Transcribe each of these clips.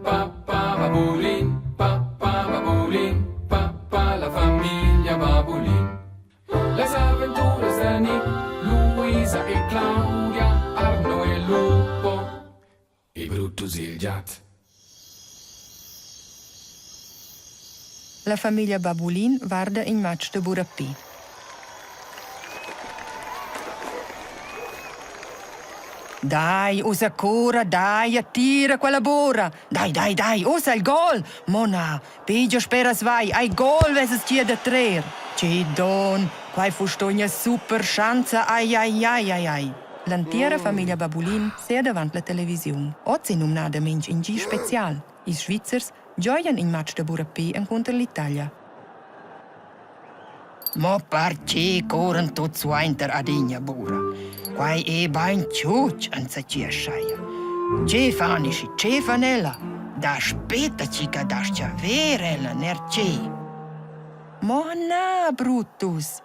pa pa babulin, pa pa babulin, pa pa la famiglia Babulin. Las aventuras da Nick, Luisa e Claudia, Arno e Lupo e Brutus il giat. La famiglia Babulin varda in matg da burapé. Dai, ussa cura, dai, attira quella bora. Dai, dai, dai, ussa il gol. Mona, piglia speras vai, ai gol vesas ti da trer. Che don, quai fu sto ina super schanza, ai ai ai ai ai. L'antira famiglia Babulin sea davant la televisiun. Oz è numnadamain in gi special. Ils Svizzers gioian in match da burapé encunter l'Italia. Mo perche corran tuots suainter adegna bura? Quai è bain tschutsch enzatgi aschaia. Che fan ischi, che fan ella? Da spetta chi che das-cha ver ella, ner che? Mo na, Brutus!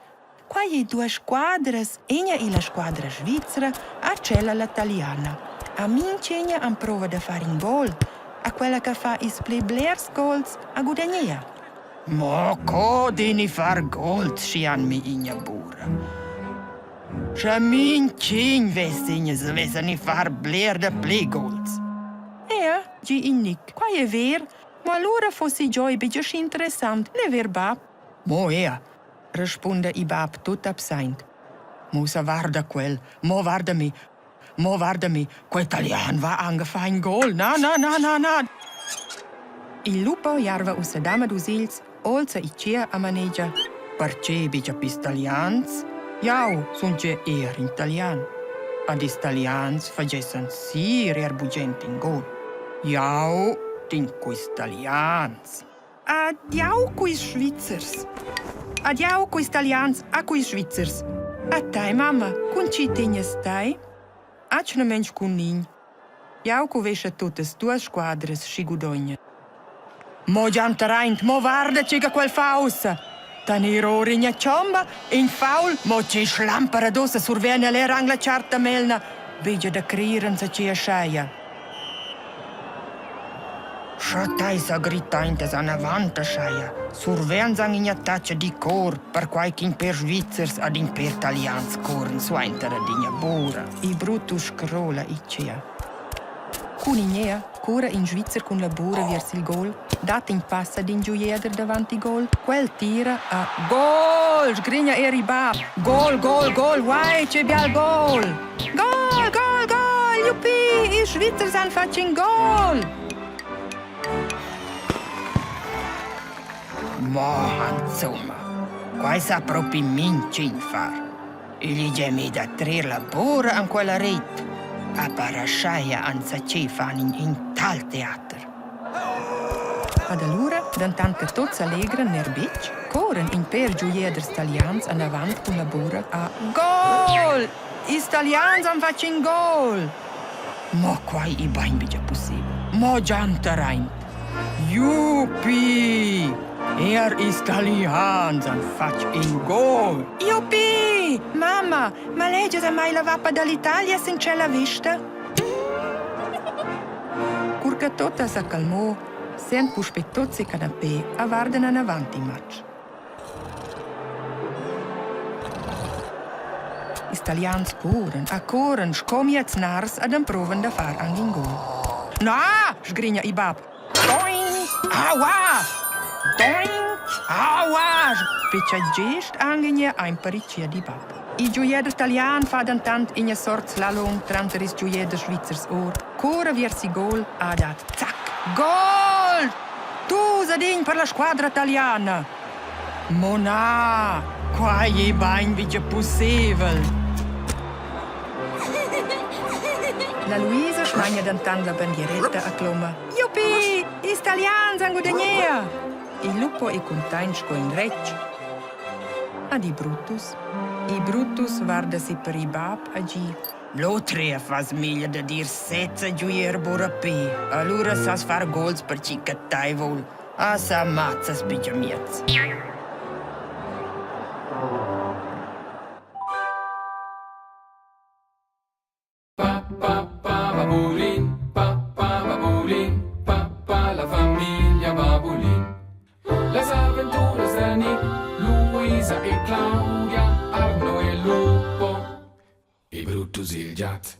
Quai ei duas squadras, ina ei la squadra svizra, a tschella la taliana. A mintgina emprova da far in gol, a quella che fa ils pli blers gols ha gudagnà. Mo co deni far gols schi han mi ina bura? Sche mintgin vess ina savessani far bler da pli gols. Ea, gi in Nick, quai è ver, ma allura fossi gioi betg aschi interessant, ne ver bab? Mo ea, respunda il bab tut absaint. Mo sa varda quel, mo varda mi, mo varda mi, quel talian va anche fa in gol, na, na, na, na, na. Il lupo jarva ussa damadus ils, olza il tgea a manegia. Perche bigia pis talians? Jau sun gie er in talian. Ad ils talians fagessan sir er bugent in gol. Jau tin quist talians. Adiau culs Svizzers. Adiau culs Talians a culs Svizzers. A tai, mamma, cun chi tegnas tai? Atgnamaing cun nign. Jau cuvescha tuttas duas squadras schi gudogna. Mo gianteraint, mo varda che che quel fa ussa. Tenir or ina chomba, in faul, mo che schlampera d'ussa survegn el er anc la charta melna, vegia da crir enzatgi ascheia. Scha tai sa grittaintas anavant ascheia, survegns anc ina tatscha di cor, perquai ch'in pêr Svizzers ad in pêr Talians corren suainter ad ina bura. Il Brutus scrola il tgea. Cun in'ea cura in Svizzer cun la bura viers il gol, dat in pass ad in giuieder davant il gol, quel tira a gol, sgrigna er il bab. Gol, gol, gol, uai, che bial gol! Gol, gol, gol, juppì, ils Svizzers han fatg in gol! Mo insomma, quai sa propi mintgin far. Igl è mi da trer la bora an quella ret. A paraschaia anzaché fan in, in tal teater. Ad allura, dantant che tots allegran ner betg, corren in per giuieders talians anavant cun la bura a Gol! Ils talians han fatg in gol! Mo quai è bain betg pussibel. Mo gianteraint. Jupi! Er ils talians han fatg in gol. Jupi! Mamma, ma legias a mai la vappa dall'Italia sin tschella vista? Cur che Tota sa calmò, sent puspè tots il canapé a vardan anavant il matg. Ils Talians curran a curran sco miez nars ed emprovan da far anc in gol. Na, sgrigna il bab. Doing! Aua! Doing! Aua! Spetga gest anc in ein paricchia di bab. Il giuieder talian fa dentant ina sort slalom tranter ils giuieders svizzers or, cura viers il gol ha dat zac! Gol! Tu Zadin per la squadra taliana! Mo na, quai è bain betg pussebel. La Luisa schmagna dentant la bandieretta a cloma Juppie! Ils Talians han gudagnà! Il lupo è cuntaint sco in retg. Ad il Brutus. Il Brutus guarda si per il bab a gi. L'otra fas meglier da dir sezza giuier burapé. Allura sas far gols per chi che tai voul. A sa mazzas bigia miez. Pa pa pa babulin, pa pa babulin, pa. Las aventuras da Nick, Luisa e Claudia, Arno e Lupo e Brutus il giat.